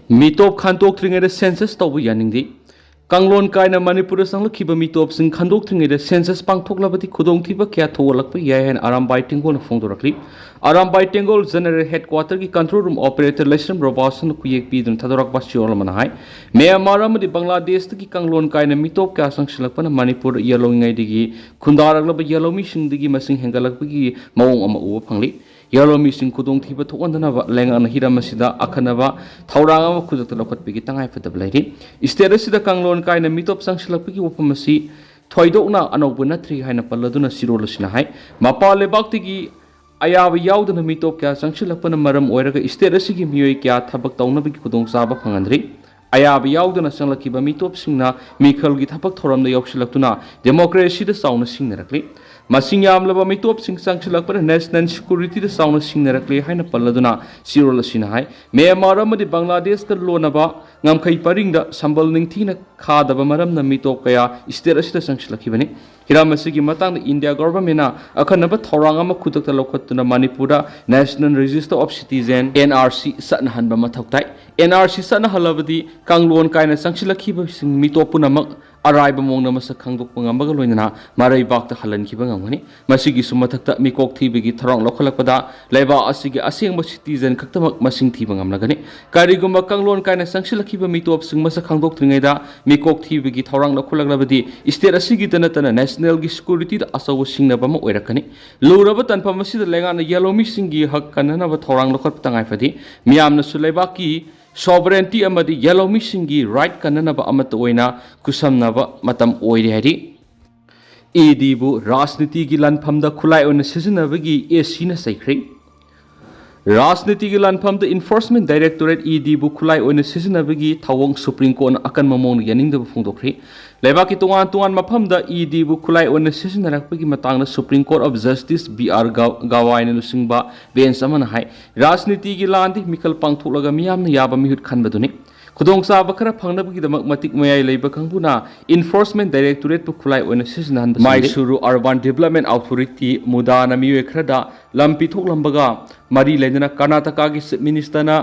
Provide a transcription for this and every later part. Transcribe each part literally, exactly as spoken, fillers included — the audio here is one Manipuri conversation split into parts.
ꯃꯤꯇꯣꯞ ꯈꯟꯗꯣꯛꯇ꯭ꯔꯤꯉꯩꯗ ꯁꯦꯟꯁꯁ ꯇꯧꯕ ꯌꯥꯅꯤꯡꯗꯦ꯫ ꯀꯥꯡꯂꯣꯟ ꯀꯥꯏꯅ ꯃꯅꯤꯄꯨꯔꯗ ꯆꯪꯂꯛꯈꯤꯕ ꯃꯤꯇꯣꯞꯁꯤꯡ ꯈꯟꯗꯣꯛꯇ꯭ꯔꯤꯉꯩꯗ ꯁꯦꯟꯁꯁ ꯄꯥꯡꯊꯣꯛꯂꯕꯗꯤ ꯈꯨꯗꯣꯡꯊꯤꯕ ꯀꯌꯥ ꯊꯣꯛꯍꯜꯂꯛꯄ ꯌꯥꯏ ꯍꯥꯏꯅ ꯑꯔꯥꯝꯕꯥꯏ ꯇꯦꯡꯒꯣꯜꯅ ꯐꯣꯡꯗꯣꯔꯛꯂꯤ꯫ ꯑꯔꯥꯝꯕꯥꯏ ꯇꯦꯡꯒꯣꯜ ꯖꯦꯅꯔꯦꯜ ꯍꯦꯗꯀ꯭ꯋꯥꯇꯔꯒꯤ ꯀꯟꯇ꯭ꯔꯣꯜ ꯔꯨꯝ ꯑꯣꯄꯔꯦꯇꯔ ꯂꯩꯁ꯭ꯔꯝ ꯔꯣꯕꯥꯁꯟꯅ ꯈꯨꯌꯦꯛ ꯄꯤꯗꯨꯅ ꯊꯥꯗꯣꯔꯛꯄ ꯆꯦꯔꯣꯜ ꯑꯃꯅ ꯍꯥꯏ, ꯃ꯭ꯌꯥꯟꯃꯥꯔ ꯑꯃꯗꯤ ꯕꯪꯒ꯭ꯂꯥꯗꯦꯁꯇꯒꯤ ꯀꯥꯡꯂꯣꯟ ꯀꯥꯏꯅ ꯃꯤꯇꯣꯞ ꯀꯌꯥ ꯆꯪꯁꯤꯜꯂꯛꯄꯅ ꯃꯅꯤꯄꯨꯔꯗ ꯌꯦꯜꯍꯧꯔꯤꯉꯩꯗꯒꯤ ꯈꯨꯟꯗꯥꯔꯛꯂꯕ ꯌꯦꯜꯍꯧꯃꯤꯁꯤꯡꯗꯒꯤ ꯃꯁꯤꯡ ꯍꯦꯟꯒꯠꯂꯛꯄꯒꯤ ꯃꯑꯣꯡ ꯑꯃ ꯎꯕ ꯐꯪꯂꯤ꯫ ꯌꯦꯜꯍꯧꯃꯤꯁꯤꯡ ꯈꯨꯗꯣꯡꯊꯤꯕ ꯊꯣꯛꯍꯟꯗꯅꯕ ꯂꯩꯉꯥꯛꯅ ꯍꯤꯔꯝ ꯑꯁꯤꯗ ꯑꯈꯟꯅꯕ ꯊꯧꯔꯥꯡ ꯑꯃ ꯈꯨꯗꯛꯇ ꯂꯧꯈꯠꯄꯒꯤ ꯇꯉꯥꯏꯐꯗꯕ ꯂꯩꯔꯤ꯫ ꯁ꯭ꯇꯦꯠ ꯑꯁꯤꯗ ꯀꯥꯡꯂꯣꯟ ꯀꯥꯏꯅ ꯃꯤꯇꯣꯞ ꯆꯪꯁꯤꯜꯂꯛꯄꯒꯤ ꯋꯥꯐꯝ ꯑꯁꯤ ꯊꯣꯏꯗꯣꯛꯅ ꯑꯅꯧꯕ ꯅꯠꯇ꯭ꯔꯤ ꯍꯥꯏꯅ ꯄꯜꯂꯗꯨꯅ ꯆꯦꯔꯣꯜ ꯑꯁꯤꯅ ꯍꯥꯏ, ꯃꯄꯥꯟ ꯂꯩꯕꯥꯛꯇꯒꯤ ꯑꯌꯥꯕ ꯌꯥꯎꯗꯅ ꯃꯤꯇꯣꯞ ꯀꯌꯥ ꯆꯪꯁꯤꯜꯂꯛꯄꯅ ꯃꯔꯝ ꯑꯣꯏꯔꯒ ꯁ꯭ꯇꯦꯠ ꯑꯁꯤꯒꯤ ꯃꯤꯑꯣꯏ ꯀꯌꯥ ꯊꯕꯛ ꯇꯧꯅꯕꯒꯤ ꯈꯨꯗꯣꯡꯆꯥꯕ ꯐꯪꯍꯟꯗ꯭ꯔꯤ꯫ ꯑꯌꯥꯕ ꯌꯥꯎꯗꯅ ꯆꯪꯂꯛꯈꯤꯕ ꯃꯤꯇꯣꯞꯁꯤꯡꯅ ꯃꯤꯈꯜꯒꯤ ꯊꯕꯛ ꯊꯧꯔꯝꯗ ꯌꯥꯎꯁꯤꯜꯂꯛꯇꯨꯅ ꯗꯦꯃꯣꯀ꯭ꯔꯦꯁꯤꯗ ꯆꯥꯎꯅ ꯁꯤꯡꯅꯔꯛꯂꯤ꯫ ꯃꯁꯤꯡ ꯌꯥꯝꯂꯕ ꯃꯤꯇꯣꯞꯁꯤꯡ ꯆꯪꯁꯤꯜꯂꯛꯄꯅ ꯅꯦꯁꯅꯦꯜ ꯁꯦꯀ꯭ꯌꯨꯔꯤꯇꯤꯗ ꯆꯥꯎꯅ ꯁꯤꯡꯅꯔꯛꯂꯤ ꯍꯥꯏꯅ ꯄꯜꯂꯗꯨꯅ ꯆꯦꯔꯣꯜ ꯑꯁꯤꯅ ꯍꯥꯏ, ꯃ꯭ꯌꯥꯟꯃꯥꯔ ꯑꯃꯗꯤ ꯕꯪꯒ꯭ꯂꯥꯗꯦꯁꯀ ꯂꯣꯟꯅꯕ ꯉꯝꯈꯩ ꯄꯔꯤꯡꯗ ꯁꯝꯕꯜ ꯅꯤꯡꯊꯤꯅ ꯈꯥꯗꯕ ꯃꯔꯝꯅ ꯃꯤꯇꯣꯞ ꯀꯌꯥ ꯁ꯭ꯇꯦꯠ ꯑꯁꯤꯗ ꯆꯪꯁꯤꯜꯂꯛꯈꯤꯕꯅꯤ꯫ ꯍꯤꯔꯝ ꯑꯁꯤꯒꯤ ꯃꯇꯥꯡꯗ ꯏꯟꯗꯤꯌꯥ ꯒꯣꯚꯔꯟꯃꯦꯟꯠꯅ ꯑꯈꯟꯅꯕ ꯊꯧꯔꯥꯡ ꯑꯃ ꯈꯨꯗꯛꯇ ꯂꯧꯈꯠꯇꯨꯅ ꯃꯅꯤꯄꯨꯔꯗ National Register of Citizen, N R C, ꯆꯠꯅꯍꯟꯕ ꯃꯊꯧ ꯇꯥꯏ꯫ N R C ꯆꯠꯅꯍꯜꯂꯕꯗꯤ ꯀꯥꯡꯂꯣꯟ ꯀꯥꯏꯅ ꯆꯪꯁꯤꯜꯂꯛꯈꯤꯕꯁꯤꯡ ꯃꯤꯇꯣꯞ ꯄꯨꯝꯅꯃꯛ ꯑꯔꯥꯏꯕ ꯃꯑꯣꯡꯗ ꯃꯁꯛ ꯈꯪꯗꯣꯛꯄ ꯉꯝꯕꯒ ꯂꯣꯏꯅꯅ ꯃꯔꯩꯕꯥꯛꯇ ꯍꯜꯍꯟꯈꯤꯕ ꯉꯝꯒꯅꯤ꯫ ꯃꯁꯤꯒꯤꯁꯨ ꯃꯊꯛꯇ ꯃꯤꯀꯣꯛ ꯊꯤꯕꯒꯤ ꯊꯧꯔꯥꯡ ꯂꯧꯈꯠꯂꯛꯄꯗ ꯂꯩꯕꯥꯛ ꯑꯁꯤꯒꯤ ꯑꯁꯦꯡꯕ citizen ꯈꯛꯇꯃꯛ ꯃꯁꯤꯡ ꯊꯤꯕ ꯉꯝꯂꯒꯅꯤ꯫ ꯀꯔꯤꯒꯨꯝꯕ ꯀꯥꯡꯂꯣꯟ ꯀꯥꯏꯅ ꯆꯪꯁꯤꯜꯂꯛꯈꯤꯕ ꯃꯤꯇꯣꯞꯁꯤꯡ ꯃꯁꯛ ꯈꯪꯗꯣꯛꯇ꯭ꯔꯤꯉꯩꯗ ꯃꯤꯀꯣꯛ ꯊꯤꯕꯒꯤ ꯊꯧꯔꯥꯡ ꯂꯧꯈꯠꯂꯛꯂꯕꯗꯤ ꯁ꯭ꯇꯦꯠ ꯑꯁꯤꯒꯤꯗ ꯅꯠꯇꯅ ꯅꯦꯁꯅꯦꯜꯒꯤ ꯁꯦꯀ꯭ꯌꯨꯔꯤꯇꯤꯗ ꯑꯆꯧꯕ ꯁꯤꯡꯅꯕ ꯑꯃ ꯑꯣꯏꯔꯛꯀꯅꯤ꯫ ꯂꯨꯔꯕ ꯇꯥꯟꯐꯝ ꯑꯁꯤꯗ ꯂꯩꯉꯥꯛꯅ ꯌꯦꯜꯍꯧꯃꯤꯁꯤꯡꯒꯤ ꯍꯛ ꯀꯟꯅꯅꯕ ꯊꯧꯔꯥꯡ ꯂꯧꯈꯠꯄ ꯇꯉꯥꯏ ꯐꯗꯦ꯫ ꯃꯤꯌꯥꯝꯅꯁꯨ ꯂꯩꯕꯥꯛꯀꯤ sovereignty ꯑꯃꯗꯤ ꯌꯦꯜꯍꯧꯃꯤꯁꯤꯡꯒꯤ right ꯀꯟꯅꯅꯕ ꯑꯃꯠꯇ ꯑꯣꯏꯅ ꯈꯨꯠꯁꯝꯅꯕ ꯃꯇꯝ ꯑꯣꯏꯔꯦ ꯍꯥꯏꯔꯤ꯫ EDꯕꯨ ꯔꯥꯖꯅꯤꯇꯤꯒꯤ ꯂꯥꯟꯐꯝꯗ ꯈꯨꯠꯂꯥꯏ ꯑꯣꯏꯅ ꯁꯤꯖꯤꯟꯅꯕꯒꯤ ACꯅ ꯆꯩꯈ꯭ꯔꯦ꯫ ꯔꯥꯖꯅꯤꯇꯤꯒꯤ ꯂꯥꯟꯐꯝꯗ Enforcement Directorate, EDꯕꯨ ꯈꯨꯠꯂꯥꯏ ꯑꯣꯏꯅ ꯁꯤꯖꯤꯟꯅꯕꯒꯤ ꯊꯧꯑꯣꯡ ꯁꯨꯄ꯭ꯔꯤꯝ ꯀꯣꯔꯠꯅ ꯑꯀꯟꯕ ꯃꯑꯣꯡꯗ ꯌꯥꯅꯤꯡꯗꯕ ꯐꯣꯡꯗꯣꯛꯈ꯭ꯔꯦ꯫ ꯂꯩꯕꯥꯛꯀꯤ ꯇꯣꯉꯥꯟ ꯇꯣꯉꯥꯟꯕ ꯃꯐꯝꯗ EDꯕꯨ ꯈꯨꯠꯂꯥꯏ ꯑꯣꯏꯅ ꯁꯤꯖꯤꯟꯅꯔꯛꯄꯒꯤ ꯃꯇꯥꯡꯗ supreme court of justice B R ꯒ-, ꯒꯋꯥꯏꯅ ꯂꯨꯆꯤꯡꯕ ꯕꯦꯟꯆ ꯑꯃꯅ ꯍꯥꯏ, ꯔꯥꯖꯅꯤꯇꯤꯒꯤ ꯂꯥꯟꯗꯤ ꯃꯤꯈꯜ ꯄꯥꯡꯊꯣꯛꯂꯒ ꯃꯤꯌꯥꯝꯅ ꯌꯥꯕ ꯃꯤꯍꯨꯠ ꯈꯟꯕꯗꯨꯅꯤ꯫ ꯈꯨꯗꯣꯡꯆꯥꯕ ꯈꯔ ꯐꯪꯅꯕꯒꯤꯗꯃꯛ ꯃꯇꯤꯛ ꯃꯌꯥꯏ ꯂꯩꯕ ꯀꯥꯡꯕꯨꯅ Enforcement Directorateꯄꯨ ꯈꯨꯠꯂꯥꯏ ꯑꯣꯏꯅ ꯁꯤꯖꯤꯟꯅꯍꯟꯕ ꯁꯪꯗꯦ꯫ ꯃꯥꯏꯁꯨꯔꯨ Urban Development Authority, MUDAꯅ ꯃꯤꯑꯣꯏ ꯈꯔꯗ ꯂꯝ ꯄꯤꯊꯣꯛꯂꯝꯕꯒ ꯃꯔꯤ ꯂꯩꯅꯅ ꯀꯔꯅꯥꯇꯀꯥꯒꯤ Chief Ministerꯅ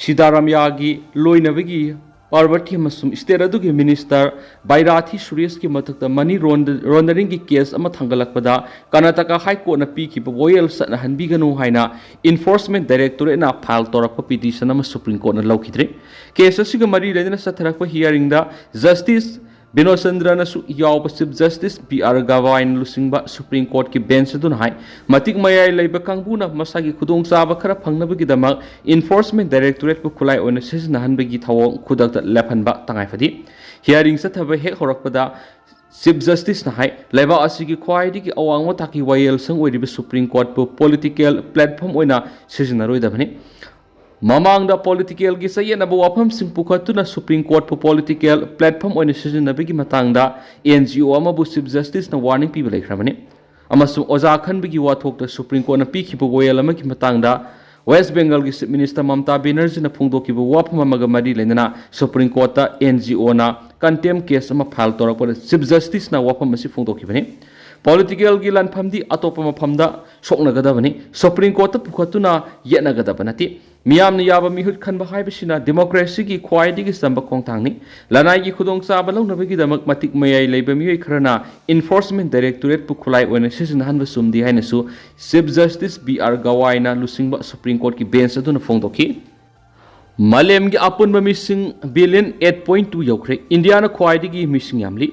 ꯁꯤꯗꯥꯔꯥꯃꯌꯥꯒꯤ ꯂꯣꯏꯅꯕꯒꯤ ꯄꯥꯔꯕꯇꯤ ꯑꯃꯁꯨꯡ ꯁ꯭ꯇꯦꯠ ꯑꯗꯨꯒꯤ ꯃꯤꯅꯤꯁꯇꯔ ꯕꯥꯏꯔꯥꯊꯤ ꯁꯨꯔꯦꯁꯀꯤ ꯃꯊꯛꯇ ꯃꯅꯤ ꯂꯣꯟꯗ-, ꯂꯣꯟꯗꯔꯤꯡꯒꯤ ꯀꯦꯁ ꯑꯃ ꯊꯥꯡꯒꯠꯂꯛꯄꯗ ꯀꯔꯅꯥꯇꯀꯥ ꯍꯥꯏ ꯀꯣꯔꯠꯅ ꯄꯤꯈꯤꯕ ꯋꯥꯌꯦꯜ ꯆꯠꯅꯍꯟꯕꯤꯒꯅꯨ ꯍꯥꯏꯅ ꯏꯟꯐꯣꯔꯁꯃꯦꯟ ꯗꯥꯏꯔꯦꯛꯇꯣꯔꯦꯠꯅ ꯐꯥꯏꯜ ꯇꯧꯔꯛꯄ ꯄꯤꯇꯤꯁꯟ ꯑꯃ ꯁꯨꯄ꯭ꯔꯤꯝ ꯀꯣꯔꯠꯅ ꯂꯧꯈꯤꯗ꯭ꯔꯦ꯫ ꯀꯦꯁ ꯑꯁꯤꯒ ꯃꯔꯤ ꯂꯩꯅꯅ ꯆꯠꯊꯔꯛꯄ ꯍꯤꯌꯥꯔꯤꯡꯗ ꯖꯁꯇꯤꯁ ꯕꯤꯅꯣꯆꯟꯗ꯭ꯔꯅꯁꯨ ꯌꯥꯎꯕ ꯆꯤꯐ ꯖꯁꯇꯤꯁ ꯕꯤ ꯑꯥꯔ ꯒꯋꯥꯏꯅ ꯂꯨꯆꯤꯡꯕ ꯁꯨꯄ꯭ꯔꯤꯝ ꯀꯣꯔꯠꯀꯤ ꯕꯦꯟꯆ ꯑꯗꯨꯅ ꯍꯥꯏ, ꯃꯇꯤꯛ ꯃꯌꯥꯏ ꯂꯩꯕ ꯀꯥꯡꯕꯨꯅ ꯃꯁꯥꯒꯤ ꯈꯨꯗꯣꯡꯆꯥꯕ ꯈꯔ ꯐꯪꯅꯕꯒꯤꯗꯃꯛ ꯏꯟꯐꯣꯔꯁꯃꯦꯟ ꯗꯥꯏꯔꯦꯛꯇꯣꯔꯦꯠꯄꯨ ꯈꯨꯠꯂꯥꯏ ꯑꯣꯏꯅ ꯁꯤꯖꯤꯟꯅꯍꯟꯕꯒꯤ ꯊꯧꯑꯣꯡ ꯈꯨꯗꯛꯇ ꯂꯦꯞꯍꯟꯕ ꯇꯉꯥꯏꯐꯗꯦ꯫ ꯍꯤꯌꯥꯔꯤꯡ ꯆꯠꯊꯕ ꯍꯦꯛ ꯍꯧꯔꯛꯄꯗ ꯆꯤꯐ ꯖꯁꯇꯤꯁꯅ ꯍꯥꯏ, ꯂꯩꯕꯥꯛ ꯑꯁꯤꯒꯤ ꯈ꯭ꯋꯥꯏꯗꯒꯤ ꯑꯋꯥꯡꯕ ꯊꯥꯛꯀꯤ ꯋꯥꯌꯦꯜꯁꯪ ꯑꯣꯏꯔꯤꯕ ꯁꯨꯄ꯭ꯔꯤꯝ ꯀꯣꯔꯠꯄꯨ ꯄꯣꯂꯤꯇꯤꯀꯦꯜ ꯄ꯭ꯂꯦꯠꯐꯣꯔꯝ ꯑꯣꯏꯅ ꯁꯤꯖꯤꯟꯅꯔꯣꯏꯗꯕꯅꯤ꯫ ꯃꯃꯥꯡꯗ ꯄꯣꯂꯤꯇꯤꯀꯦꯜꯒꯤ ꯆꯌꯦꯠꯅꯕ ꯋꯥꯐꯝꯁꯤꯡ ꯄꯨꯈꯠꯇꯨꯅ ꯁꯨꯄ꯭ꯔꯤꯝ ꯀꯣꯔꯠꯄꯨ ꯄꯣꯂꯤꯇꯤꯀꯦꯜ ꯄ꯭ꯂꯦꯠꯐꯣꯔꯝ ꯑꯣꯏꯅ ꯁꯤꯖꯤꯟꯅꯕꯒꯤ ꯃꯇꯥꯡꯗ ꯑꯦꯟ ꯖꯤ ꯑꯣ ꯑꯃꯕꯨ ꯆꯤꯐ ꯖꯁꯇꯤꯁꯅ ꯋꯥꯔꯅꯤꯡ ꯄꯤꯕ ꯂꯩꯈ꯭ꯔꯕꯅꯤ꯫ ꯑꯃꯁꯨꯡ ꯑꯣꯖꯥ ꯈꯟꯕꯒꯤ ꯋꯥꯊꯣꯛꯇ ꯁꯨꯄ꯭ꯔꯤꯝ ꯀꯣꯔꯠꯅ ꯄꯤꯈꯤꯕ ꯋꯥꯌꯦꯜ ꯑꯃꯒꯤ ꯃꯇꯥꯡꯗ ꯋꯦꯁ ꯕꯦꯡꯒꯜꯒꯤ ꯆꯤꯐ ꯃꯤꯅꯤꯁꯇꯔ ꯃꯃꯇꯥ ꯕꯦꯅꯔꯖꯤꯅ ꯐꯣꯡꯗꯣꯛꯈꯤꯕ ꯋꯥꯐꯝ ꯑꯃꯒ ꯃꯔꯤ ꯂꯩꯅꯅ ꯁꯨꯄ꯭ꯔꯤꯝ ꯀꯣꯔꯠꯇ N G O contempt case ꯑꯃ ꯐꯥꯏꯜ ꯇꯧꯔꯛꯄꯗ ꯆꯤꯐ ꯖꯁꯇꯤꯁꯅ ꯋꯥꯐꯝ ꯑꯁꯤ ꯐꯣꯡꯗꯣꯛꯈꯤꯕꯅꯤ꯫ ꯄꯣꯂꯤꯇꯤꯀꯦꯜꯒꯤ ꯂꯥꯟꯐꯝꯗꯤ ꯑꯇꯣꯞꯄ ꯃꯐꯝꯗ ꯁꯣꯛꯅꯒꯗꯕꯅꯤ, ꯁꯨꯄ꯭ꯔꯤꯝ ꯀꯣꯔꯠꯇ ꯄꯨꯈꯠꯇꯨꯅ ꯌꯦꯠꯅꯒꯗꯕ ꯅꯠꯇꯦ꯫ ꯃꯤꯌꯥꯝꯅ ꯌꯥꯕ ꯃꯤꯍꯨꯠ ꯈꯟꯕ ꯍꯥꯏꯕꯁꯤꯅ ꯗꯦꯃꯣꯀ꯭ꯔꯦꯁꯤꯒꯤ ꯈ꯭ꯋꯥꯏꯗꯒꯤ ꯆꯝꯕ ꯈꯣꯡꯊꯥꯡꯅꯤ꯫ ꯂꯅꯥꯏꯒꯤ ꯈꯨꯗꯣꯡꯆꯥꯕ ꯂꯧꯅꯕꯒꯤꯗꯃꯛ ꯃꯇꯤꯛ ꯃꯌꯥꯏ ꯂꯩꯕ ꯃꯤꯑꯣꯏ ꯈꯔꯅ ꯏꯟꯐꯣꯔꯁꯃꯦꯟ ꯗꯥꯏꯔꯦꯛꯇꯣꯔꯦꯠꯄꯨ ꯈꯨꯠꯂꯥꯏ ꯑꯣꯏꯅ ꯁꯤꯖꯤꯟꯅꯍꯟꯕ ꯆꯨꯝꯗꯦ ꯍꯥꯏꯅꯁꯨ ꯆꯤꯐ ꯖꯁꯇꯤꯁ ꯕꯤ ꯑꯥꯔ ꯒꯋꯥꯏꯅ ꯂꯨꯆꯤꯡꯕ ꯁꯨꯄ꯭ꯔꯤꯝ ꯀꯣꯔꯠꯀꯤ ꯕꯦꯟꯆ ꯑꯗꯨꯅ ꯐꯣꯡꯗꯣꯛꯈꯤ꯫ ꯃꯥꯂꯦꯝꯒꯤ ꯑꯄꯨꯟꯕ ꯃꯤꯁꯤꯡ ꯕꯤꯂꯤꯌꯟ ꯑꯩꯠ ꯄꯣꯏꯟ ꯇꯨ ꯌꯧꯈ꯭ꯔꯦ꯫ ꯏꯟꯗꯤꯌꯥꯅ ꯈ꯭ꯋꯥꯏꯗꯒꯤ ꯃꯤꯁꯤꯡ ꯌꯥꯝꯂꯤ꯫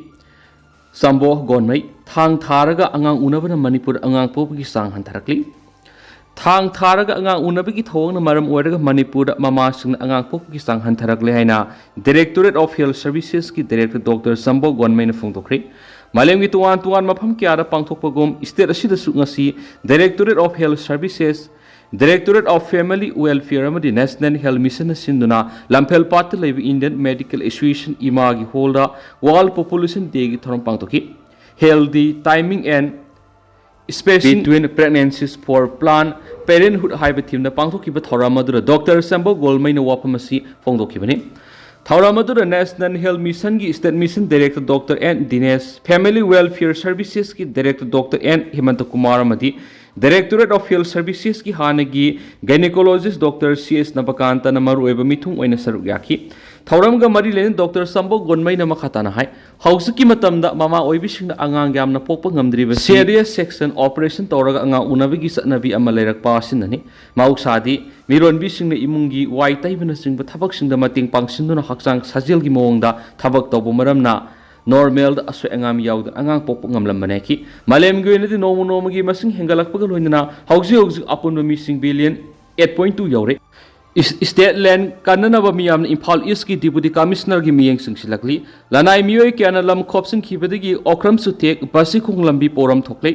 ꯆꯥꯝꯕꯣ ꯒꯣꯟꯃꯩ, ꯊꯥꯡ ꯊꯥꯔꯒ ꯑꯉꯥꯡ ꯎꯅꯕꯅ ꯃꯅꯤꯄꯨꯔꯗ ꯑꯉꯥꯡ ꯄꯣꯛꯄꯒꯤ ꯆꯥꯡ ꯍꯟꯊꯔꯛꯂꯤ꯫ ꯊꯥꯡ ꯊꯥꯔꯒ ꯑꯉꯥꯡ ꯎꯅꯕꯒꯤ ꯊꯧꯑꯣꯡꯅ ꯃꯔꯝ ꯑꯣꯏꯔꯒ ꯃꯅꯤꯄꯨꯔꯗ ꯃꯃꯥꯁꯤꯡꯅ ꯑꯉꯥꯡ ꯄꯣꯛꯄꯒꯤ ꯆꯥꯡ ꯍꯟꯊꯔꯛꯂꯦ ꯍꯥꯏꯅ Directorate of Health Servicesꯀꯤ director ꯗꯣꯛꯇꯔ ꯆꯥꯝꯕꯣ ꯒꯣꯟꯃꯩꯅ ꯐꯣꯡꯗꯣꯛꯈ꯭ꯔꯦ꯫ ꯃꯥꯂꯦꯝꯒꯤ ꯇꯣꯉꯥꯟ ꯇꯣꯉꯥꯟꯕ ꯃꯐꯝ ꯀꯌꯥꯗ ꯄꯥꯡꯊꯣꯛꯄꯒꯨꯝ state ꯑꯁꯤꯗꯁꯨ ꯉꯁꯤ Directorate of Health Services, Directorate of Family Welfare ꯑꯃꯗꯤ National Health Missionꯅ ꯁꯤꯟꯗꯨꯅ ꯂꯝꯐꯦꯜꯄꯥꯠꯇ ꯂꯩꯕ Indian Medical Association ꯏꯃꯥꯒꯤ ꯍꯣꯜꯗ World Population Dayꯒꯤ ꯊꯧꯔꯝ ꯄꯥꯡꯊꯣꯛꯈꯤ꯫ Healthy timing and spacing between pregnancies for Planned Parenthood ꯍꯥꯏꯕ themeꯗ ꯄꯥꯡꯊꯣꯛꯈꯤꯕ ꯊꯧꯔꯝ ꯑꯗꯨꯗ ꯗꯣꯛꯇꯔ ꯆꯥꯝꯕꯣ ꯒꯣꯟꯃꯩꯅ ꯋꯥꯐꯝ ꯑꯁꯤ ꯐꯣꯡꯗꯣꯛꯈꯤꯕꯅꯤ꯫ ꯊꯧꯔꯝ ꯑꯗꯨꯗ National Health Missionꯒꯤ state mission director doctor N Dinesh, Family Welfare Servicesꯀꯤ director doctor N Hemanta Kumar ꯑꯃꯗꯤ Directorate of Health Servicesꯀꯤ ꯍꯥꯟꯅꯒꯤ Gynecologist Doctor C S ꯅꯕꯀꯥꯟꯇꯅ ꯃꯔꯨꯑꯣꯏꯕ ꯃꯤꯊꯨꯡ ꯑꯣꯏꯅ ꯁꯔꯨꯛ ꯌꯥꯈꯤ꯫ ꯊꯧꯔꯝꯒ ꯃꯔꯤ ꯂꯩꯅꯅ Doctor ꯁꯝꯕꯣ ꯒꯣꯟꯃꯩꯅ ꯃꯈꯥ ꯇꯥꯅ ꯍꯥꯏ, ꯍꯧꯖꯤꯛꯀꯤ ꯃꯇꯝꯗ ꯃꯃꯥ ꯑꯣꯏꯕꯤꯁꯤꯡꯅ ꯑꯉꯥꯡ ꯌꯥꯝꯅ ꯄꯣꯛꯄ ꯉꯝꯗ꯭ꯔꯤꯕꯁꯤ cesarean section operation ꯇꯧꯔꯒ ꯑꯉꯥꯡ ꯎꯅꯕꯒꯤ ꯆꯠꯅꯕꯤ ꯑꯃ ꯂꯩꯔꯛꯄ ꯑꯁꯤꯅꯅꯤ꯫ ꯃꯍꯧꯁꯥꯗꯤ ꯃꯤꯔꯣꯟꯕꯤꯁꯤꯡꯅ ꯏꯃꯨꯡꯒꯤ ꯋꯥꯏ ꯇꯩꯕꯅꯆꯤꯡꯕ ꯊꯕꯛꯁꯤꯡꯗ ꯃꯇꯦꯡ ꯄꯥꯡꯁꯤꯟꯗꯨꯅ ꯍꯛꯆꯥꯡ ꯁꯥꯖꯦꯜꯒꯤ ꯃꯑꯣꯡꯗ ꯊꯕꯛ ꯇꯧꯕ ꯃꯔꯝꯅ normalꯗ ꯑꯁꯣꯏ ꯑꯉꯥꯝ ꯌꯥꯎꯗꯅ ꯑꯉꯥꯡ ꯄꯣꯛꯄ ꯉꯝꯂꯝꯕꯅꯦ꯫ ꯃꯥꯂꯦꯝꯒꯤ ꯑꯣꯏꯅꯗꯤ ꯅꯣꯡꯃ ꯅꯣꯡꯃꯒꯤ ꯃꯁꯤꯡ ꯍꯦꯟꯒꯠꯂꯛꯄꯒ ꯂꯣꯏꯅꯅ ꯍꯧꯖꯤꯛ ꯍꯧꯖꯤꯛ ꯑꯄꯨꯟꯕ ꯃꯤꯁꯤꯡ billion eight point two ꯌꯧꯔꯦ꯫ State land ꯀꯟꯅꯅꯕ ꯃꯤꯌꯥꯝꯅ ꯏꯝꯐꯥꯜ ꯏꯁꯀꯤ Deputy Commissionerꯒꯤ ꯃꯤꯠꯌꯦꯡ ꯆꯤꯡꯁꯤꯜꯂꯛꯂꯤ꯫ ꯂꯅꯥꯏ ꯃꯤꯑꯣꯏ ꯀꯌꯥꯅ ꯂꯝ ꯈꯣꯞꯆꯤꯟꯈꯤꯕꯗꯒꯤ ꯑꯣꯀ꯭ꯔꯝ ꯆꯨꯊꯦꯛ ꯕꯥꯁꯤꯈꯣꯡ ꯂꯝꯕꯤ ꯄꯣꯔꯝ ꯊꯣꯛꯂꯦ꯫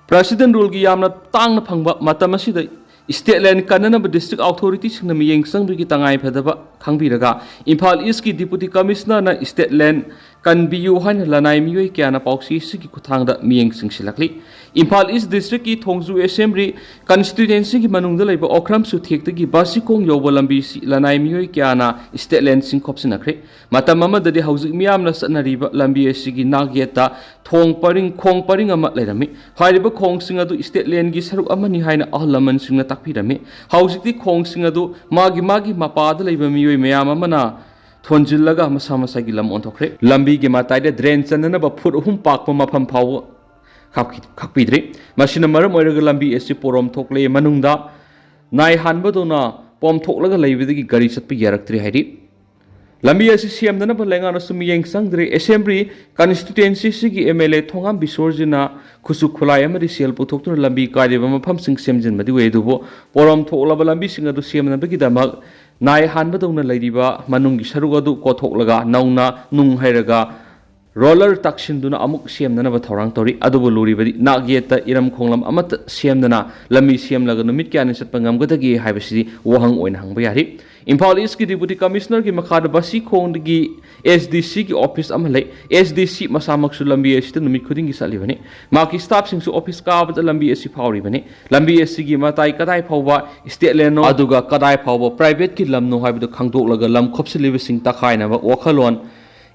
President ruleꯒꯤ ꯌꯥꯝꯅ ꯇꯥꯡꯅ ꯐꯪꯕ ꯃꯇꯝ ꯑꯁꯤꯗ state land ꯀꯟꯅꯅꯕ district authorityꯁꯤꯡꯅ ꯃꯤꯠꯌꯦꯡ ꯆꯪꯕꯒꯤ ꯇꯉꯥꯏꯐꯗꯕ ꯈꯪꯕꯤꯔꯒ ꯏꯝꯐꯥꯜ ꯏꯁꯀꯤ Deputy Commissionerꯅ state land ꯀꯟꯕꯤꯌꯨ ꯍꯥꯏꯅ ꯂꯅꯥꯏ ꯃꯤꯑꯣꯏ ꯀꯌꯥꯅ ꯄꯥꯎꯆꯦꯁꯤꯒꯤ ꯈꯨꯠꯊꯥꯡꯗ ꯃꯤꯠꯌꯦꯡ ꯆꯤꯡꯁꯤꯜꯂꯛꯂꯤ꯫ ꯏꯝꯐꯥꯜ ꯏꯁ districtꯀꯤ ꯊꯣꯡꯖꯨ Assembly constituencyꯒꯤ ꯃꯅꯨꯡꯗ ꯂꯩꯕ ꯑꯣꯀ꯭ꯔꯝ ꯆꯨꯊꯦꯛꯇꯒꯤ ꯕꯥꯁꯤꯈꯣꯡ ꯌꯧꯕ ꯂꯝꯕꯤꯁꯤ ꯂꯅꯥꯏ ꯃꯤꯑꯣꯏ ꯀꯌꯥꯅ state landꯁꯤꯡ ꯈꯣꯞꯆꯤꯟꯅꯈ꯭ꯔꯦ꯫ ꯃꯇꯝ ꯑꯃꯗꯗꯤ ꯍꯧꯖꯤꯛ ꯃꯤꯌꯥꯝꯅ ꯆꯠꯅꯔꯤꯕ ꯂꯝꯕꯤ ꯑꯁꯤꯒꯤ ꯅꯥꯛꯌꯦꯠꯇ ꯊꯣꯡ ꯄꯔꯤꯡ, ꯈꯣꯡ ꯄꯔꯤꯡ ꯑꯃ ꯂꯩꯔꯝꯃꯤ꯫ ꯍꯥꯏꯔꯤꯕ ꯈꯣꯡꯁꯤꯡ ꯑꯗꯨ state landꯒꯤ ꯁꯔꯨꯛ ꯑꯃꯅꯤ ꯍꯥꯏꯅ ꯑꯍꯜ ꯂꯃꯟꯁꯤꯡꯅ ꯇꯥꯛꯄꯤꯔꯝꯃꯤ꯫ ꯍꯧꯖꯤꯛꯇꯤ ꯈꯣꯡꯁꯤꯡ ꯑꯗꯨ ꯃꯥꯒꯤ ꯃꯥꯒꯤ ꯃꯄꯥꯗ ꯂꯩꯕ ꯃꯤꯑꯣꯏ ꯃꯌꯥꯝ ꯑꯃꯅ ꯊꯣꯟꯖꯤꯜꯂꯒ ꯃꯁꯥ ꯃꯁꯥꯒꯤ ꯂꯝ ꯑꯣꯟꯊꯣꯛꯈ꯭ꯔꯦ꯫ ꯂꯝꯕꯤꯒꯤ ꯃꯇꯥꯏꯗ drain ꯆꯟꯅꯅꯕ ꯐꯨꯠ ꯑꯍꯨꯝ ꯄꯥꯛꯄ ꯃꯐꯝ ꯐꯥꯎꯕ ꯈꯥꯛꯈꯤ-, ꯈꯥꯛꯄꯤꯗ꯭ꯔꯤ꯫ ꯃꯁꯤꯅ ꯃꯔꯝ ꯑꯣꯏꯔꯒ ꯂꯝꯕꯤ ꯑꯁꯤ ꯄꯣꯔꯣꯝ ꯊꯣꯛꯂꯦ꯫ ꯃꯅꯨꯡꯗ ꯅꯥꯏ ꯍꯥꯟꯕꯗꯧꯅ ꯄꯣꯝꯊꯣꯛꯂꯒ ꯂꯩꯕꯗꯒꯤ ꯒꯥꯔꯤ ꯆꯠꯄ ꯌꯥꯔꯛꯇ꯭ꯔꯦ ꯍꯥꯏꯔꯤ꯫ ꯂꯝꯕꯤ ꯑꯁꯤ ꯁꯦꯝꯗꯅꯕ ꯂꯩꯉꯥꯛꯅꯁꯨ ꯃꯤꯠꯌꯦꯡ ꯆꯪꯗ꯭ꯔꯦ꯫ Assembly constituencyꯁꯤꯒꯤ MLA ꯊꯣꯉꯥꯝ ꯕꯤꯁꯣꯔꯖꯤꯅ ꯈꯨꯠꯁꯨ ꯈꯨꯠꯂꯥꯏ ꯑꯃꯗꯤ ꯁꯦꯜ ꯄꯨꯊꯣꯛꯇꯨꯅ ꯂꯝꯕꯤ ꯀꯥꯏꯔꯤꯕ ꯃꯐꯝꯁꯤꯡ ꯁꯦꯝꯖꯤꯟꯕꯗꯤ ꯎꯏ, ꯑꯗꯨꯕꯨ ꯄꯣꯔꯣꯝ ꯊꯣꯛꯂꯕ ꯂꯝꯕꯤꯁꯤꯡ ꯑꯗꯨ ꯁꯦꯝꯅꯕꯒꯤꯗꯃꯛ ꯅꯥꯏ ꯍꯥꯟꯕꯗꯧꯅ ꯂꯩꯔꯤꯕ ꯃꯅꯨꯡꯒꯤ ꯁꯔꯨꯛ ꯑꯗꯨ ꯀꯣꯊꯣꯛꯂꯒ ꯅꯧꯅ ꯅꯨꯡ ꯍꯩꯔꯒ roller ꯇꯛꯁꯤꯟꯗꯨꯅ ꯑꯃꯨꯛ ꯁꯦꯝꯅꯅꯕ ꯊꯧꯔꯥꯡ ꯇꯧꯔꯤ꯫ ꯑꯗꯨꯕꯨ ꯂꯨꯔꯤꯕꯗꯤ ꯅꯥꯛ ꯌꯦꯠꯇ ꯏꯔꯝ ꯈꯣꯡꯂꯝ ꯑꯃꯠꯇ ꯁꯦꯝꯗꯅ ꯂꯝꯕꯤ ꯁꯦꯝꯂꯒ ꯅꯨꯃꯤꯠ ꯀꯌꯥꯅꯤ ꯆꯠꯄ ꯉꯝꯒꯗꯒꯦ ꯍꯥꯏꯕꯁꯤꯗꯤ ꯋꯥꯍꯪ ꯑꯣꯏꯅ ꯍꯪꯕ ꯌꯥꯔꯤ꯫ ꯏꯝꯐꯥꯜ ꯏꯁꯀꯤ Deputy Commissionerꯒꯤ ꯃꯈꯥꯗ ꯕꯥꯁꯤꯈꯣꯡꯗꯒꯤ SDCꯒꯤ office ꯑꯃ ꯂꯩ꯫ SDC ꯃꯁꯥꯃꯛꯁꯨ ꯂꯝꯕꯤ ꯑꯁꯤꯗ ꯅꯨꯃꯤꯠ ꯈꯨꯗꯤꯡꯒꯤ ꯆꯠꯂꯤꯕꯅꯤ꯫ ꯃꯍꯥꯛꯀꯤ staffꯁꯤꯡꯁꯨ office ꯀꯥꯕꯗ ꯂꯝꯕꯤ ꯑꯁꯤ ꯐꯥꯎꯔꯤꯕꯅꯤ꯫ ꯂꯝꯕꯤ ꯑꯁꯤꯒꯤ ꯃꯇꯥꯏ ꯀꯗꯥꯏ ꯐꯥꯎꯕ state landꯅꯣ, ꯑꯗꯨꯒ ꯀꯗꯥꯏ ꯐꯥꯎꯕ privateꯀꯤ ꯂꯝꯅꯣ ꯍꯥꯏꯕꯗꯨ ꯈꯪꯗꯣꯛꯂꯒ ꯂꯝ ꯈꯣꯞꯆꯤꯜꯂꯤꯕꯁꯤꯡ ꯇꯛꯈꯥꯏꯅꯕ ꯋꯥꯈꯜꯂꯣꯟ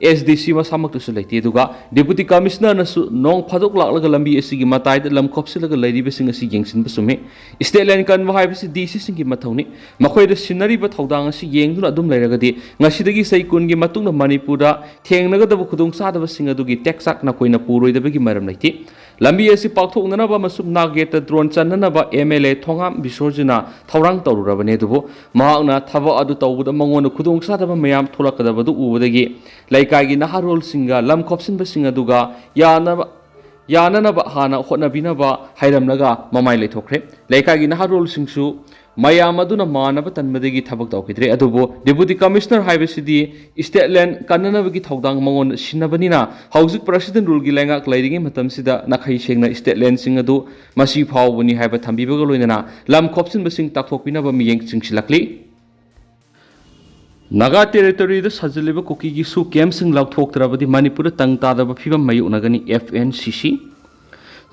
ꯑꯦꯁ ꯗꯤ ꯁꯤ ꯃꯁꯥꯃꯛꯇꯁꯨ ꯂꯩꯇꯦ꯫ ꯑꯗꯨꯒ ꯗꯤꯄꯨꯇꯤ ꯀꯃꯤꯁꯅꯔꯅꯁꯨ ꯅꯣꯡ ꯐꯥꯗꯣꯛ ꯂꯥꯛꯂꯒ ꯂꯝꯕꯤ ꯑꯁꯤꯒꯤ ꯃꯇꯥꯏꯗ ꯂꯝ ꯈꯣꯞꯆꯤꯜꯂꯒ ꯂꯩꯔꯤꯕꯁꯤꯡ ꯑꯁꯤ ꯌꯦꯡꯁꯤꯟꯕ ꯆꯨꯝꯃꯤ꯫ ꯁ꯭ꯇꯦꯠ ꯂꯦꯟ ꯀꯟꯕ ꯍꯥꯏꯕꯁꯤ ꯗꯤ ꯁꯤꯁꯤꯡꯒꯤ ꯃꯊꯧꯅꯤ꯫ ꯃꯈꯣꯏꯗ ꯁꯤꯟꯅꯔꯤꯕ ꯊꯧꯗꯥꯡ ꯑꯁꯤ ꯌꯦꯡꯗꯨꯅ ꯑꯗꯨꯝ ꯂꯩꯔꯒꯗꯤ ꯉꯁꯤꯗꯒꯤ ꯆꯍꯤ ꯀꯨꯟꯒꯤ ꯃꯇꯨꯡꯗ ꯃꯅꯤꯄꯨꯔꯗ ꯊꯦꯡꯅꯒꯗꯕ ꯈꯨꯗꯣꯡꯆꯥꯗꯕꯁꯤꯡ ꯑꯗꯨꯒꯤ ꯇꯦꯛꯆꯥꯛ ꯅꯈꯣꯏꯅ ꯄꯨꯔꯣꯏꯗꯕꯒꯤ ꯃꯔꯝ ꯂꯩꯇꯦ꯫ ꯂꯝꯕꯤ ꯑꯁꯤ ꯄꯥꯛꯊꯣꯛꯅꯅꯕ ꯑꯃꯁꯨꯡ ꯅꯥꯛꯌꯦꯠꯇ ꯗ꯭ꯔꯣꯟ ꯆꯟꯅꯅꯕ ꯑꯦꯝ ꯑꯦꯜ ꯑꯦ ꯊꯣꯉꯥꯝ ꯕꯤꯁꯣꯔꯖꯤꯅ ꯊꯧꯔꯥꯡ ꯇꯧꯔꯨꯔꯕꯅꯤ꯫ ꯑꯗꯨꯕꯨ ꯃꯍꯥꯛꯅ ꯊꯕꯛ ꯑꯗꯨ ꯇꯧꯕꯗ ꯃꯉꯣꯟꯗ ꯈꯨꯗꯣꯡꯆꯥꯗꯕ ꯃꯌꯥꯝ ꯊꯣꯛꯂꯛꯀꯗꯕꯗꯨ ꯎꯕꯗꯒꯤ ꯂꯩꯀꯥꯏꯒꯤ ꯅꯍꯥꯔꯣꯜꯁꯤꯡꯒ ꯂꯝ ꯈꯣꯞꯆꯤꯟꯕꯁꯤꯡ ꯑꯗꯨꯒ ꯌꯥꯅꯕ, ꯌꯥꯅꯅꯕ ꯍꯥꯟꯅ ꯍꯣꯠꯅꯕꯤꯅꯕ ꯍꯥꯏꯔꯝꯂꯒ ꯃꯃꯥꯏ ꯂꯩꯊꯣꯛꯈ꯭ꯔꯦ꯫ ꯂꯩꯀꯥꯏꯒꯤ ꯅꯍꯥꯔꯣꯜꯁꯤꯡꯁꯨ ꯃꯌꯥꯝ ꯑꯗꯨꯅ ꯃꯥꯟꯅꯕ ꯇꯟꯕꯗꯒꯤ ꯊꯕꯛ ꯇꯧꯈꯤꯗ꯭ꯔꯦ꯫ ꯑꯗꯨꯕꯨ ꯗꯤꯄꯨꯇꯤ ꯀꯃꯤꯁꯅꯔ ꯍꯥꯏꯕꯁꯤꯗꯤ ꯁ꯭ꯇꯦꯠ ꯂꯦꯟ ꯀꯟꯅꯅꯕꯒꯤ ꯊꯧꯗꯥꯡ ꯃꯉꯣꯟꯗ ꯁꯤꯟꯅꯕꯅꯤꯅ, ꯍꯧꯖꯤꯛ ꯄ꯭ꯔꯁꯤꯗꯦꯟ ꯔꯨꯜꯒꯤ ꯂꯩꯉꯥꯛ ꯂꯩꯔꯤꯉꯩ ꯃꯇꯝꯁꯤꯗ ꯅꯥꯈꯩ ꯁꯦꯡꯅ ꯁ꯭ꯇꯦꯠ ꯂꯦꯟꯁꯤꯡ ꯑꯗꯨ ꯃꯁꯤ ꯐꯥꯎꯕꯅꯤ ꯍꯥꯏꯕ ꯊꯝꯕꯤꯕꯒ ꯂꯣꯏꯅꯅ ꯂꯝ ꯈꯣꯞꯆꯤꯟꯕꯁꯤꯡ ꯇꯥꯛꯊꯣꯛꯄꯤꯅꯕ ꯃꯤꯠꯌꯦꯡ ꯆꯤꯡꯁꯤꯜꯂꯛꯂꯤ꯫ ꯅꯥꯒꯥ ꯇꯦꯔꯤꯇꯣꯔꯤꯗ ꯁꯥꯖꯤꯜꯂꯤꯕ ꯀꯨꯀꯤꯒꯤ ꯁꯨ ꯀꯦꯝꯞꯁꯤꯡ ꯂꯥꯎꯊꯣꯛꯇ꯭ꯔꯕꯗꯤ ꯃꯅꯤꯄꯨꯔꯗ ꯇꯪ ꯇꯥꯗꯕ ꯐꯤꯕꯝ ꯃꯥꯌꯣꯛꯅꯒꯅꯤ, ꯑꯦꯐ ꯑꯦꯟ ꯁꯤ ꯁꯤ꯫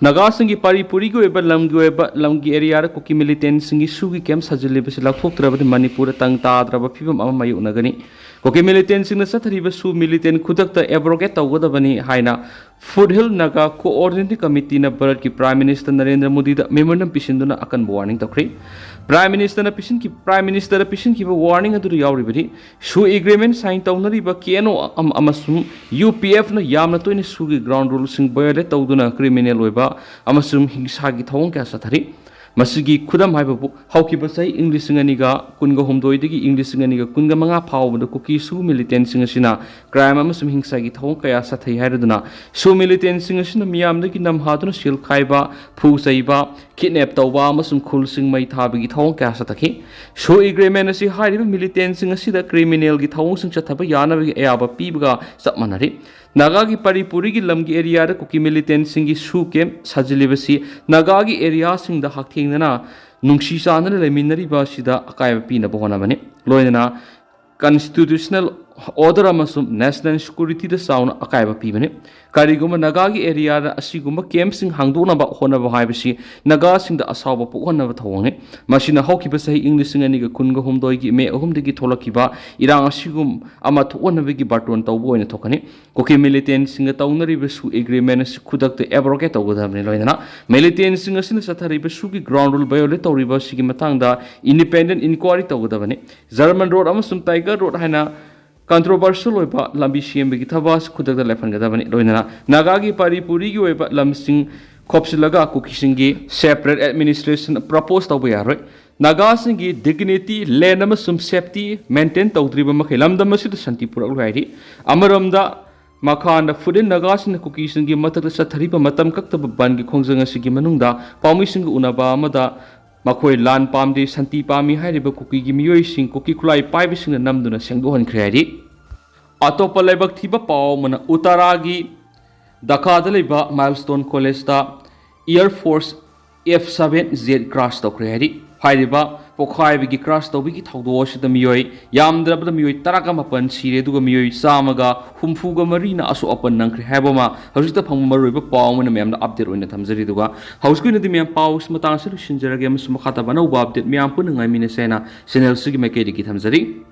ꯅꯥꯒꯥꯁꯤꯡꯒꯤ ꯄꯥꯔꯤ ꯄꯨꯔꯤꯒꯤ ꯑꯣꯏꯕ ꯂꯝꯒꯤ ꯑꯣꯏꯕ ꯂꯝꯒꯤ ꯑꯦꯔꯤꯌꯥꯗ ꯀꯨꯀꯤ ꯃꯤꯂꯤꯇꯦꯟꯁꯤꯡꯒꯤ ꯁꯨꯒꯤ ꯀꯦꯝꯞ ꯁꯥꯖꯤꯜꯂꯤꯕꯁꯤ ꯂꯥꯎꯊꯣꯛꯇ꯭ꯔꯕꯗꯤ ꯃꯅꯤꯄꯨꯔꯗ ꯇꯪ ꯇꯥꯗ꯭ꯔꯕ ꯐꯤꯕꯝ ꯑꯃ ꯃꯥꯌꯣꯛꯅꯒꯅꯤ꯫ ꯀꯨꯀꯤ ꯃꯤꯂꯤꯇꯦꯟꯁꯤꯡꯅ ꯆꯠꯊꯔꯤꯕ ꯁꯨ ꯃꯤꯂꯤꯇꯦꯟ ꯈꯨꯗꯛꯇ ꯑꯦꯕ꯭ꯔꯣꯒꯦꯠ ꯇꯧꯒꯗꯕꯅꯤ ꯍꯥꯏꯅ ꯐꯨꯠꯍꯤꯜ ꯅꯥꯒꯥ ꯀꯣꯑꯣꯔꯗꯤꯅꯦꯇꯤꯡ ꯀꯃꯤꯇꯤꯅ ꯚꯥꯔꯠꯀꯤ ꯄ꯭ꯔꯥꯏꯝ ꯃꯤꯅꯤꯁꯇꯔ ꯅꯔꯦꯟꯗ꯭ꯔ ꯃꯣꯗꯤꯗ ꯃꯦꯃꯣꯔꯦꯟꯗꯝ ꯄꯤꯁꯤꯟꯗꯨꯅ ꯑꯀꯟꯕ ꯋꯥꯔꯅꯤꯡ ꯇꯧꯈ꯭ꯔꯤ꯫ ꯄ꯭ꯔꯥꯏꯝ ꯃꯤꯅꯤꯁꯇꯔꯅ ꯄꯤꯁꯤꯟꯈꯤ-, ꯄ꯭ꯔꯥꯏꯝ ꯃꯤꯅꯤꯁꯇꯔꯗ ꯄꯤꯁꯤꯟꯈꯤꯕ ꯋꯥꯔꯅꯤꯡ ꯑꯗꯨꯗ ꯌꯥꯎꯔꯤꯕꯗꯤ ꯁꯨ ꯑꯦꯒ꯭ꯔꯤꯃꯦꯟ ꯁꯥꯏꯟ ꯇꯧꯅꯔꯤꯕ ꯀꯦ ꯑꯦꯟ ꯑꯣ ꯑꯃ-, ꯑꯃꯁꯨꯡ ꯌꯨ ꯄꯤ ꯑꯦꯐꯅ ꯌꯥꯝꯅ ꯇꯣꯏꯅ ꯁꯨꯒꯤ ꯒ꯭ꯔꯥꯎꯟ ꯔꯨꯜꯁꯤꯡ ꯚꯥꯏꯑꯣꯂꯦꯠ ꯇꯧꯗꯨꯅ ꯀ꯭ꯔꯤꯃꯤꯅꯦꯜ ꯑꯣꯏꯕ ꯑꯃꯁꯨꯡ ꯍꯤꯡꯁꯥꯒꯤ ꯊꯧꯑꯣꯡ ꯀꯌꯥ ꯆꯠꯊꯔꯤ꯫ ꯃꯁꯤꯒꯤ ꯈꯨꯗꯝ ꯍꯥꯏꯕꯕꯨ ꯍꯧꯈꯤꯕ ꯆꯍꯤ ꯏꯪ ꯂꯤꯁꯤꯡ ꯑꯅꯤꯒ ꯀꯨꯟꯒ ꯍꯨꯝꯗꯣꯏꯗꯒꯤ ꯏꯪ ꯂꯤꯁꯤꯡ ꯑꯅꯤꯒ ꯀꯨꯟꯒ ꯃꯉꯥ ꯐꯥꯎꯕꯗ ꯀꯨꯀꯤ ꯁꯨ ꯃꯤꯂꯤꯇꯦꯟꯁꯤꯡ ꯑꯁꯤꯅ ꯀ꯭ꯔꯥꯏꯝ ꯑꯃꯁꯨꯡ ꯍꯤꯡꯁꯥꯒꯤ ꯊꯧꯑꯣꯡ ꯀꯌꯥ ꯆꯠꯊꯩ ꯍꯥꯏꯔꯗꯨꯅ ꯁꯨ ꯃꯤꯂꯤꯇꯦꯟꯁꯤꯡ ꯑꯁꯤꯅ ꯃꯤꯌꯥꯝꯗꯒꯤ ꯅꯝꯍꯥꯗꯨꯅ ꯁꯦꯜ ꯈꯥꯏꯕ, ꯐꯨ ꯆꯩꯕ, ꯀꯤꯗꯅꯦꯞ ꯇꯧꯕ ꯑꯃꯁꯨꯡ ꯈꯨꯜꯁꯤꯡ ꯃꯩ ꯊꯥꯕꯒꯤ ꯊꯧꯑꯣꯡ ꯀꯌꯥ ꯆꯠꯊꯈꯤ꯫ ꯁꯨ ꯑꯦꯒ꯭ꯔꯤꯃꯦꯟ ꯑꯁꯤ ꯍꯥꯏꯔꯤꯕ ꯃꯤꯂꯤꯇꯦꯟꯁꯤꯡ ꯑꯁꯤꯗ ꯀ꯭ꯔꯤꯃꯤꯅꯦꯜꯒꯤ ꯊꯧꯑꯣꯡꯁꯤꯡ ꯆꯠꯊꯕ ꯌꯥꯅꯕꯒꯤ ꯑꯌꯥꯕ ꯄꯤꯕꯒ ꯆꯞ ꯃꯥꯟꯅꯔꯤ꯫ ꯅꯥꯒꯥꯒꯤ ꯄꯥꯔꯤ ꯄꯨꯔꯤꯒꯤ ꯂꯝꯒꯤ ꯑꯦꯔꯤꯌꯥꯗ ꯀꯨꯀꯤ ꯃꯤꯂꯤꯇꯦꯟꯁꯤꯡꯒꯤ ꯁꯨ ꯀꯦꯝꯞ ꯁꯥꯖꯤꯜꯂꯤꯕꯁꯤ ꯅꯥꯒꯥꯒꯤ ꯑꯦꯔꯤꯌꯥꯁꯤꯡꯗ ꯍꯛꯊꯦꯡꯅꯅ ꯅꯨꯡꯁꯤ ꯆꯥꯟꯅꯅ ꯂꯩꯃꯤꯟꯅꯔꯤꯕ ꯑꯁꯤꯗ ꯑꯀꯥꯏꯕ ꯄꯤꯅꯕ ꯍꯣꯠꯅꯕꯅꯤ꯫ ꯂꯣꯏꯅꯅ ꯀꯟꯁꯇꯤꯇ꯭ꯌꯨꯁꯅꯦꯜ order ꯑꯃꯁꯨꯡ national security ꯗ ꯆꯥꯎꯅ ꯑꯀꯥꯏꯕ ꯄꯤꯕꯅꯤ꯫ ꯀꯔꯤꯒꯨꯝꯕ ꯅꯥꯒꯥꯒꯤ ꯑꯦꯔꯤꯌꯥꯗ ꯑꯁꯤꯒꯨꯝꯕ ꯀꯦꯝꯞꯁꯤꯡ ꯍꯥꯡꯗꯣꯛꯅꯕ ꯍꯣꯠꯅꯕ ꯍꯥꯏꯕꯁꯤ ꯅꯥꯒꯥꯁꯤꯡꯗ ꯑꯁꯥꯎꯕ ꯄꯣꯛꯍꯟꯅꯕ ꯊꯧꯑꯣꯡꯅꯤ꯫ ꯃꯁꯤꯅ ꯍꯧꯈꯤꯕ ꯆꯍꯤ ꯏꯪ ꯂꯤꯁꯤꯡ ꯑꯅꯤꯒ ꯀꯨꯟꯒ ꯍꯨꯝꯗꯣꯏꯒꯤ ꯃꯦ ꯑꯍꯨꯝꯗꯒꯤ ꯊꯣꯛꯂꯛꯈꯤꯕ ꯏꯔꯥꯡ ꯑꯁꯤꯒꯨꯝ ꯑꯃ ꯊꯣꯛꯍꯟꯅꯕꯒꯤ ꯕꯥꯔꯇꯣꯟ ꯇꯧꯕ ꯑꯣꯏꯅ ꯊꯣꯛꯀꯅꯤ꯫ ꯀꯨꯀꯤ ꯃꯤꯂꯤꯇꯦꯟꯁꯤꯡꯒ ꯇꯧꯅꯔꯤꯕ ꯁꯨ ꯑꯦꯒ꯭ꯔꯤꯃꯦꯟ ꯑꯁꯤ ꯈꯨꯗꯛꯇ ꯑꯦꯕ꯭ꯔꯣꯒꯦꯠ ꯇꯧꯒꯗꯕꯅꯤ꯫ ꯂꯣꯏꯅꯅ ꯃꯤꯂꯤꯇꯦꯟꯁꯤꯡ ꯑꯁꯤꯅ ꯆꯠꯊꯔꯤꯕ ꯁꯨꯒꯤ ꯒ꯭ꯔꯥꯎꯟ ꯔꯨꯜ ꯚꯥꯏꯑꯣꯂꯦꯠ ꯇꯧꯔꯤꯕ ꯑꯁꯤꯒꯤ ꯃꯇꯥꯡꯗ ꯏꯟꯗꯤꯄꯦꯟꯗꯦꯟ ꯏꯟꯀ꯭ꯋꯥꯏꯔꯤ ꯇꯧꯒꯗꯕꯅꯤ꯫ ꯖꯔꯃꯟ ꯔꯣꯗ ꯑꯃꯁꯨꯡ ꯇꯥꯏꯒꯔ ꯔꯣꯗ ꯍꯥꯏꯅ ꯀꯟꯇ꯭ꯔꯣꯚꯔꯁꯤꯌꯦꯜ ꯑꯣꯏꯕ ꯂꯝꯕꯤ ꯁꯦꯝꯕꯒꯤ ꯊꯕꯛ ꯑꯁꯤ ꯈꯨꯗꯛꯇ ꯂꯦꯞꯍꯟꯒꯗꯕꯅꯤ꯫ ꯂꯣꯏꯅꯅ ꯅꯥꯒꯥꯒꯤ ꯄꯥꯔꯤ ꯄꯨꯔꯤꯒꯤ ꯑꯣꯏꯕ ꯂꯝꯁꯤꯡ ꯈꯣꯞꯆꯤꯜꯂꯒ ꯀꯨꯀꯤꯁꯤꯡꯒꯤ ꯁꯦꯄꯔꯦꯠ ꯑꯦꯗꯃꯤꯅꯤꯁꯇ꯭ꯔꯦꯁꯟ ꯄ꯭ꯔꯄꯣꯁ ꯇꯧꯕ ꯌꯥꯔꯣꯏ꯫ ꯅꯥꯒꯥꯁꯤꯡꯒꯤ ꯗꯤꯒꯅꯤꯇꯤ, ꯂꯦꯟ ꯑꯃꯁꯨꯡ ꯁꯦꯐꯇꯤ ꯃꯦꯟꯇꯦꯟ ꯇꯧꯗ꯭ꯔꯤꯕ ꯃꯈꯩ ꯂꯝꯗꯝ ꯑꯁꯤꯗ ꯁꯥꯟꯇꯤ ꯄꯨꯔꯛꯂꯣꯏ ꯍꯥꯏꯔꯤ꯫ ꯑꯃꯔꯣꯝꯗ ꯃꯈꯥꯗ ꯐꯨꯠ ꯏꯟ ꯅꯥꯒꯥꯁꯤꯡꯅ ꯀꯨꯀꯤꯁꯤꯡꯒꯤ ꯃꯊꯛꯇ ꯆꯠꯊꯔꯤꯕ ꯃꯇꯝ ꯀꯛꯇꯕ ꯕꯟꯒꯤ ꯈꯣꯡꯖꯪ ꯑꯁꯤꯒꯤ ꯃꯅꯨꯡꯗ ꯄꯥꯎꯃꯤꯁꯤꯡꯒ ꯎꯅꯕ ꯑꯃꯗ ꯃꯈꯣꯏ ꯂꯥꯟ ꯄꯥꯝꯗꯦ, ꯁꯥꯟꯇꯤ ꯄꯥꯝꯃꯤ ꯍꯥꯏꯔꯤꯕ ꯀꯨꯀꯤꯒꯤ ꯃꯤꯑꯣꯏꯁꯤꯡ ꯀꯨꯀꯤ ꯈꯨꯠꯂꯥꯏ ꯄꯥꯏꯕꯁꯤꯡꯅ ꯅꯝꯗꯨꯅ ꯁꯦꯡꯗꯣꯛꯍꯟꯈ꯭ꯔꯦ ꯍꯥꯏꯔꯤ꯫ ꯑꯇꯣꯞꯄ ꯂꯥꯏꯕꯛ ꯊꯤꯕ ꯄꯥꯎ ꯑꯃꯅ ꯎꯇꯥꯔꯥꯒꯤ ꯙꯥꯀꯥꯗ ꯂꯩꯕ ꯃꯥꯏꯜꯁ꯭ꯇꯣꯟ ꯀꯣꯂꯦꯖꯇ Air Force F seven jet crash ꯇꯧꯈ꯭ꯔꯦ ꯍꯥꯏꯔꯤ꯫ ꯍꯥꯏꯔꯤꯕ ꯄꯣꯈꯥꯏꯕꯒꯤ, ꯀ꯭ꯔꯥꯁ ꯇꯧꯕꯒꯤ ꯊꯧꯗꯣꯛ ꯑꯁꯤꯗ ꯃꯤꯑꯣꯏ ꯌꯥꯝꯗ꯭ꯔꯕꯗ ꯃꯤꯑꯣꯏ ꯇꯔꯥꯒ ꯃꯥꯄꯟ ꯁꯤꯔꯦ, ꯑꯗꯨꯒ ꯃꯤꯑꯣꯏ ꯆꯥꯝꯃꯒ ꯍꯨꯝꯐꯨꯒ ꯃꯔꯤꯅ ꯑꯁꯣꯛ ꯑꯄꯟ ꯅꯪꯈ꯭ꯔꯦ ꯍꯥꯏꯕ ꯑꯃ ꯍꯧꯖꯤꯛꯇ ꯐꯪꯕ ꯃꯔꯨꯑꯣꯏꯕ ꯄꯥꯎ ꯑꯃ ꯑꯣꯏꯅ ꯃꯌꯥꯝꯗ ꯑꯞꯗꯦꯠ ꯑꯣꯏꯅ ꯊꯝꯖꯔꯤ꯫ ꯑꯗꯨꯒ ꯍꯧꯖꯤꯛꯀꯤ ꯑꯣꯏꯅꯗꯤ ꯃꯌꯥꯝ ꯄꯥꯎ ꯑꯁꯤ ꯃꯇꯥꯡ ꯑꯁꯤꯗ ꯂꯣꯏꯁꯤꯟꯖꯔꯒꯦ, ꯑꯃꯁꯨꯡ ꯃꯈꯥ ꯇꯥꯕ ꯑꯅꯧꯕ ꯑꯞꯗꯦꯠ ꯃꯌꯥꯝ ꯄꯨꯟꯅ ꯉꯥꯏꯃꯤꯟꯅꯁꯦ ꯍꯥꯏꯅ ꯆꯦꯅꯦꯜꯁꯤꯒꯤ ꯃꯥꯏꯀꯩꯗꯒꯤ ꯊꯝꯖꯔꯤ꯫